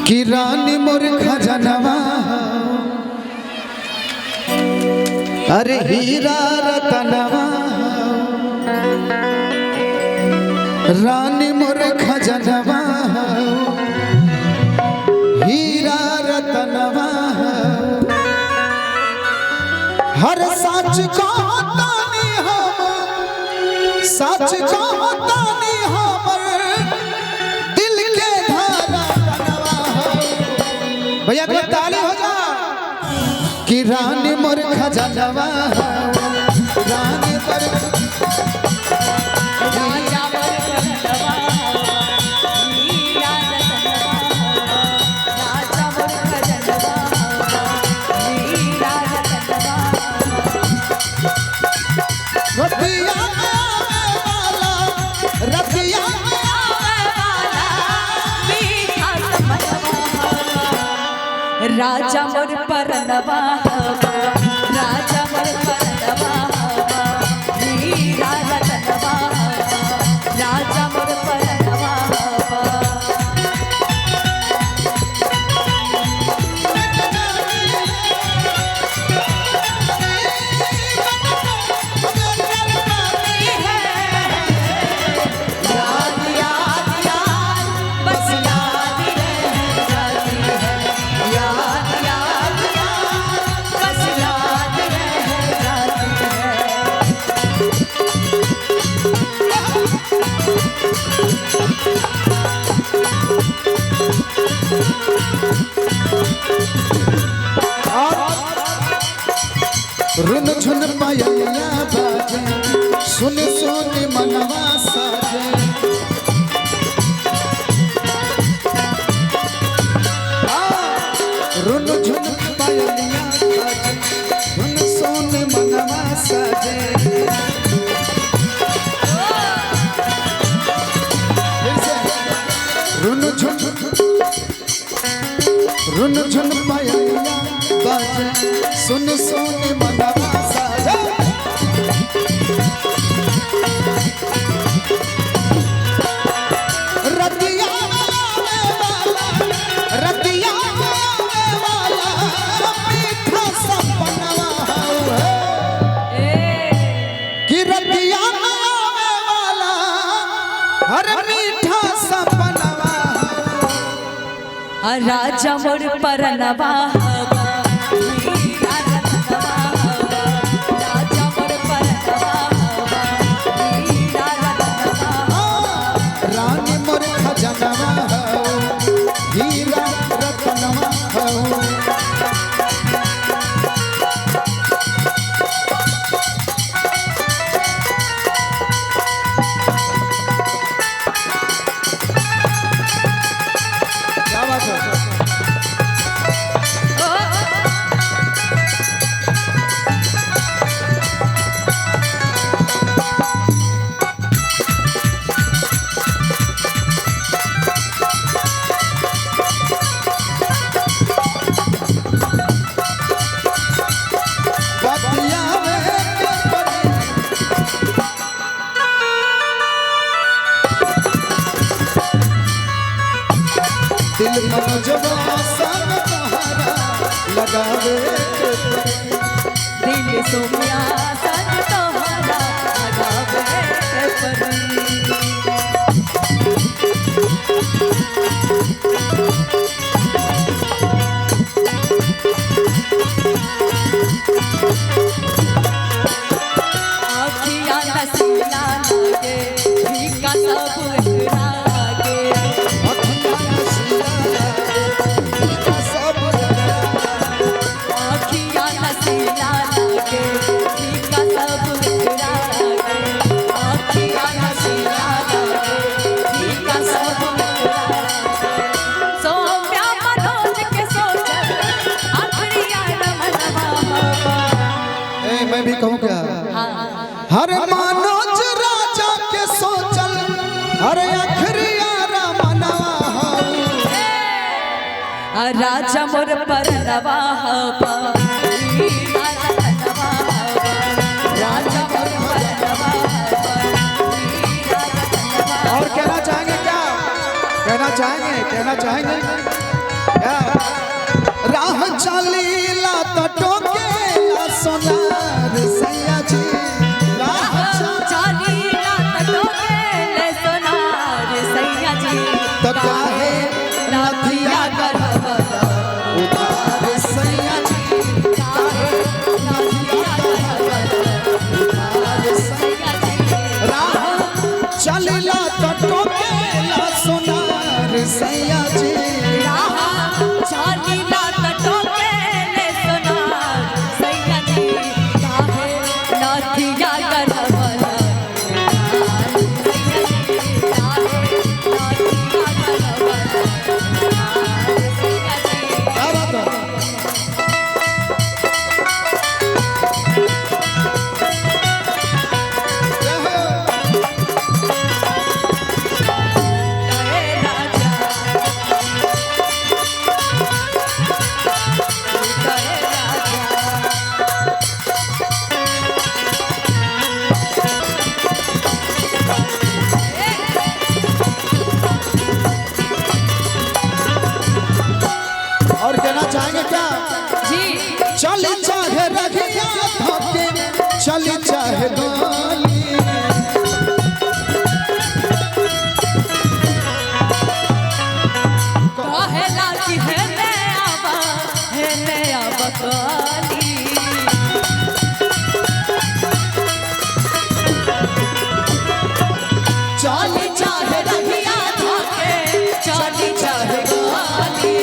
कि रानी मोर खजनवा, अरे हीरा रतनवा, रानी मोर खजनवा, हीरा रतनवा। हर सच को तानी हम, सच को तानी हमर दिल के धारा बनवा। भैया कोई ताली हो जा कि रानी मोर खजनवा, रानी मोर राजा मोर खजनवा, हीरा रतनवा, राजा मोर खजनवा, हीरा रतनवा। रतिया में आवे वाला, रतिया में आवे वाला मीठा सपनवा, राजा मोर परनवा, राजा मोर परनवा, हीरा रतनवा, राजा मोर परनवा। याद याद याद बस याद रह जाती है, याद याद याद बस याद रह जाती है। रुन झुन पायलिया बाजे, सुन सुन मनवा साजे। रुन झुन पायलिया बाजे, सुन सुन मनवा साजे। फिर से रुन झुन, रुन झुन पायलिया बाजे, सुन सुन मनवा साजे। रतिया आवे वाला, रतिया आवे वाला मीठा सपनवा है। कि रतिया आवे वाला हर मीठा सपनवा। राजा मोर परनवा, हीरा रतनवा, राजा मोर परनवा, हीरा रतनवा। रानी मोर खजनवा, हीरा रतनवा। क्या बात है? बतिया में के परी, दिल मनोजवा संग तोहरा लगावे के परी। दिल सोमिया संग तोहरा लगावे के परी। आँखियाँ नसीला लागे, फीका सब लागे। अखियाँ नशीला लागे, फीका सब लागे। आँखियाँ नसीला लागे, फीका सब लागे। आँखियाँ नसीला लागे, फीका सब लागे। सौम्या मनोज के सोचल, आखिरिया रमनवा। ए, मैं भी कहूँ क्या? हाँ। हर मनोज राजा के सोचल, हर अखरिया रमनवा। राजा मोर परनवा, हीरा रतनवा, राजा मोर परनवा, हीरा रतनवा। और कहना चाहेंगे क्या? कहना चाहेंगे, कहना चाहेंगे। चाहे गली। कहेला कि है नया बा, है नया बकाली। चली चाहे रहिया धाके, चली चाहे गाली।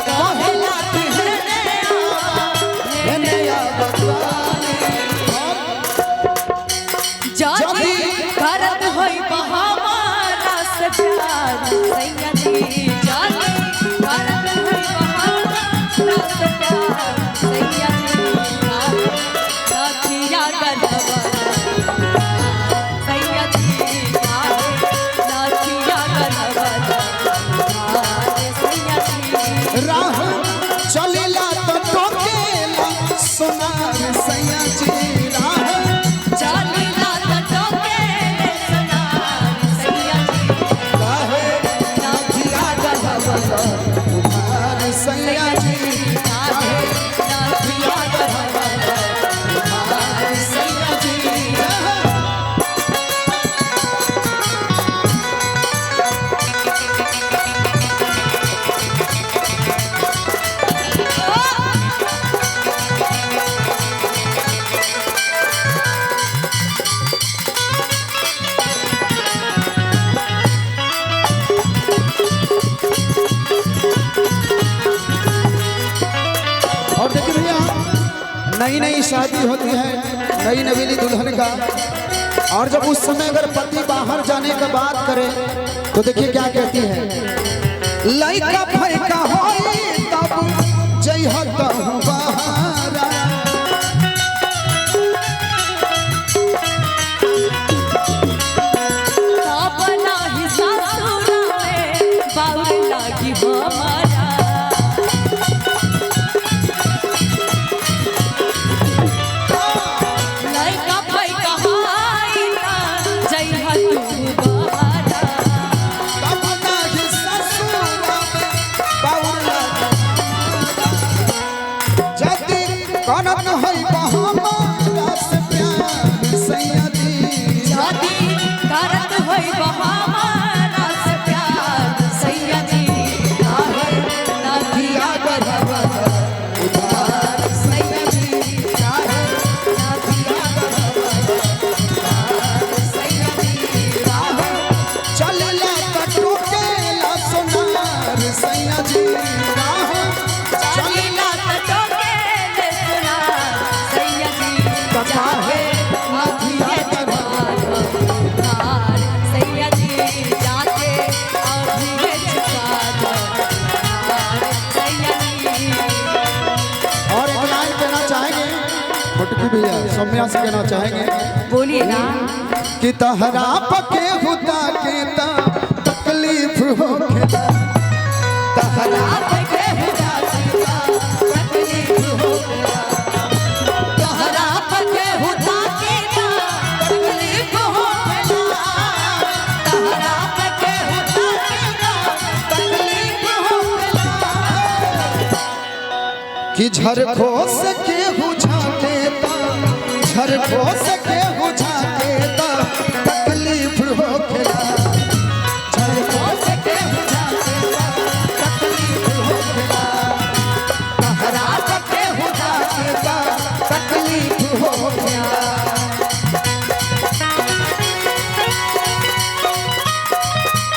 कहेला कि है नया बा, है नया बकाली। जाति करत होई बहामारा से प्यार सैया जी। जाति करत होई बहामारा से प्यार सैया जी। नाथिया गलवा सैया जी, नाथिया गलवा सैया जी। राह चलेला तो टोकेला सोनार सैया जी। राह चलिला त टोकेले सोनार सैया जी। काहे नाथिया गढ़वला उधार सैया जी। काहे नाथिया गढ़वला उधार सैया जी। और देखिए भैया, नई नई शादी होती है, नई नवेली दुल्हन का, और जब उस समय अगर पति बाहर जाने का बात करे तो देखिए क्या कहती है। लइका फैका होई तब जइह तहु बहारा। अपना ही सासुरा में बाउर लागी हमारा। लइका फैका हाई ना जइहा तू बहारा। तब नाही ससुरा में बाउर लागी हमारा। जदि करत होई बहमारा से प्यार सैया जी। जाति करत होई बहामारा से प्यार सैया जी। काहे नाथिया गढ़वला उधार सैया जी। काहे नाथिया गढ़वला सैया जी। राह चलला त टोकेला सोनार सैया जी। राह चलिला त टोकेले सोनार सैया जी। काहे नाथिया गढ़वला उधार सैया जी। जाके अभी चुका दो उधार सैया जी। और एक लाइन कहना चाहेंगे फटकी भैया, सौम्या से कहना चाहेंगे। बोलिए ना। कि तहरा पके हुदा के ता तकलीफ होखेला। तहरा पके हुदा के ता तकलीफ होखेला। तोहरा पके हुदा के ता तकलीफ होखेला। तोहरा पके हुदा के ता तकलीफ होखेला। कि झरखोस के हुझा के ता, झरखोस के हुझा के ता तकलीफ होखेला। झरखोस के हुझा के ता तकलीफ होखेला। तहरा पके हुदा के ता तकलीफ होखेला।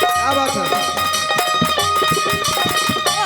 क्या बात है। ओ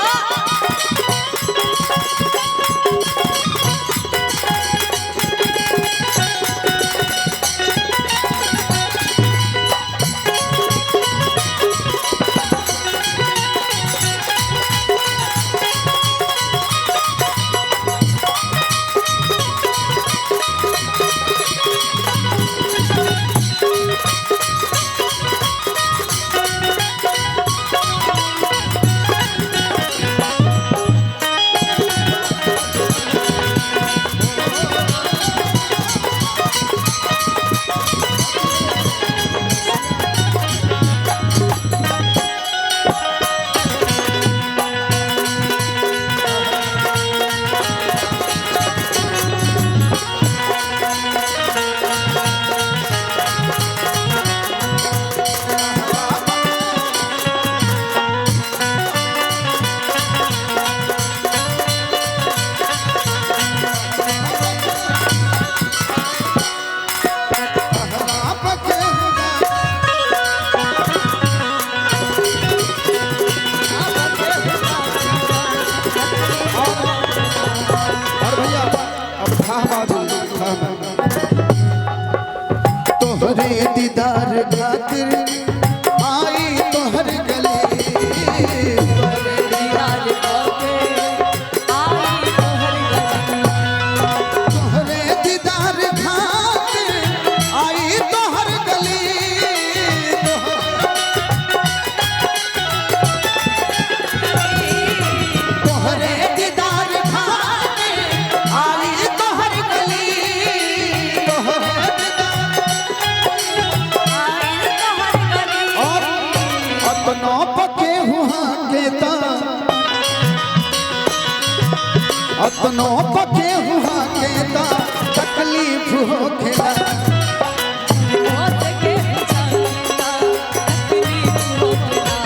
दीदार खातिर आई तोहर गली। दीदार खातिर आई तोहर गली। तोहरे दीदार खातिर आई तोहर गली। तोहरे दीदार खातिर आई तोहर गली। तोहरे दीदार आई तोहर गली। और अपनो पके हुआ केता, अपनो पके हुआ केता तकलीफ हो खेला। मौत के जाता तकलीफ होखेला।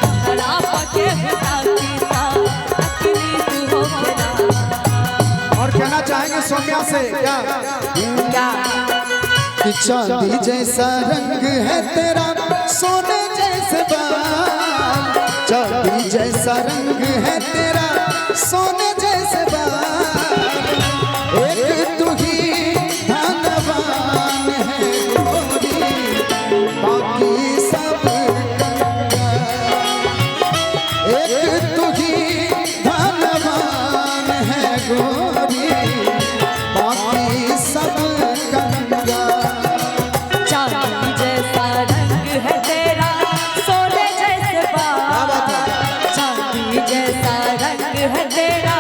तोहरा पके ताकीता तकलीफ होखेला। और कहना चाहेंगे सौम्या से क्या क्या कि चांदी जैसा रंग है तेरा, सोने जैसे बाल। चांदी जैसा रंग है तेरा, सोने जैसे बाल। एक तू ही धनवान है गोरी, बाकी सब कंगाल। एक तू ही धनवान है गोरी, बाकी सब कंगाल। चांदी जैसा रंग है तेरा, सोने जैसे बाल। चांदी जैसा रंग है तेरा,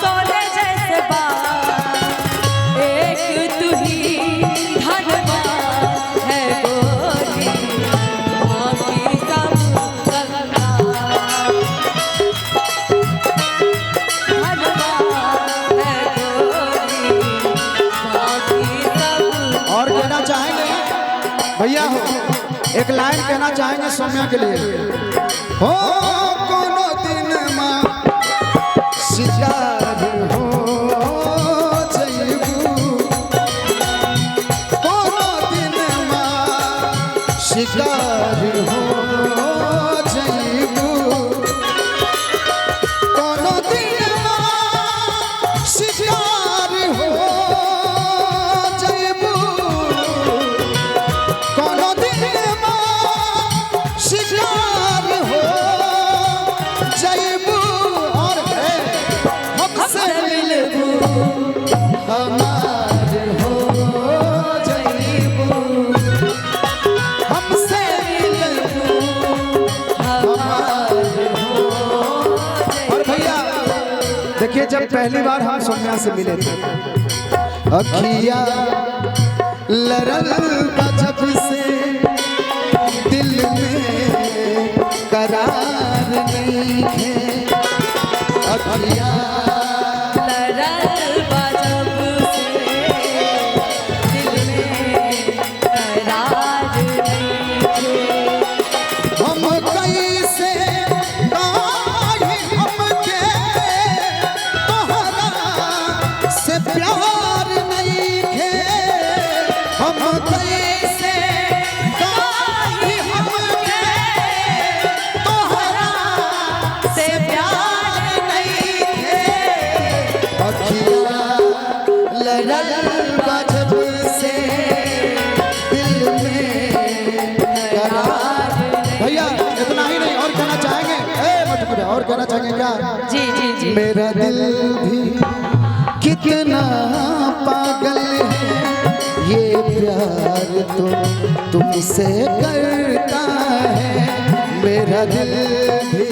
सोने जैसे बाल। एक तू ही धनवान है गोरी, बाकी सब कंगाल। धनवान है गोरी, बाकी सब। और कहना चाहेंगे भैया हो, एक लाइन कहना चाहेंगे सौम्या के लिए। हो कोनो दिन माँ शिकार हो जइबू, कोनो दिन माँ शिकार हो जइबू, कोनो दिन माँ शिकार हो जइबू, कोनो दिन माँ शिकार हो जइबू। और है हमसे मिलबू हमार हो जइबू, हमसे मिलबू हमार हो। और भैया देखिए, जब पहली बार हम सौम्या से मिले थे, अखिया लरल जब से दिल में करार नहीं है। अखिया लरल बजब से दिल में करार नहीं थे। हम कैसे काहे हमके तोहरा से प्यार नहीं है। हम कैसे काहे हमके तोहरा से प्यार नहीं है। अखिया लरल बजब से दिल में करार। भैया इतना ही नहीं, और कहना चाहेंगे ए मत और कहना चाहेंगे क्या? जी जी जी। मेरा दिल भी कितना पागल है, ये प्यार तो तुमसे करता है। मेरा दिल भी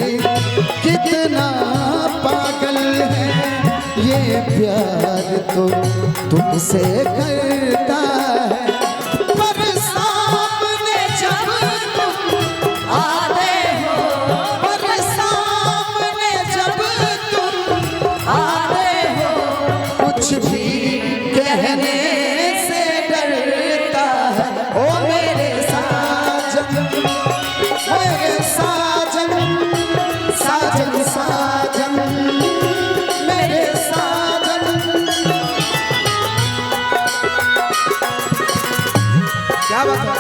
कितना पागल है, ये प्यार तो तुमसे करता है। पर सामने जब तुम आते हो, पर सामने जब तुम आते हो, कुछ भी कहने से डरता है। ओ मेरे साजन, मेरे साजन, साजन साजन, मेरे साजन। क्या बात है?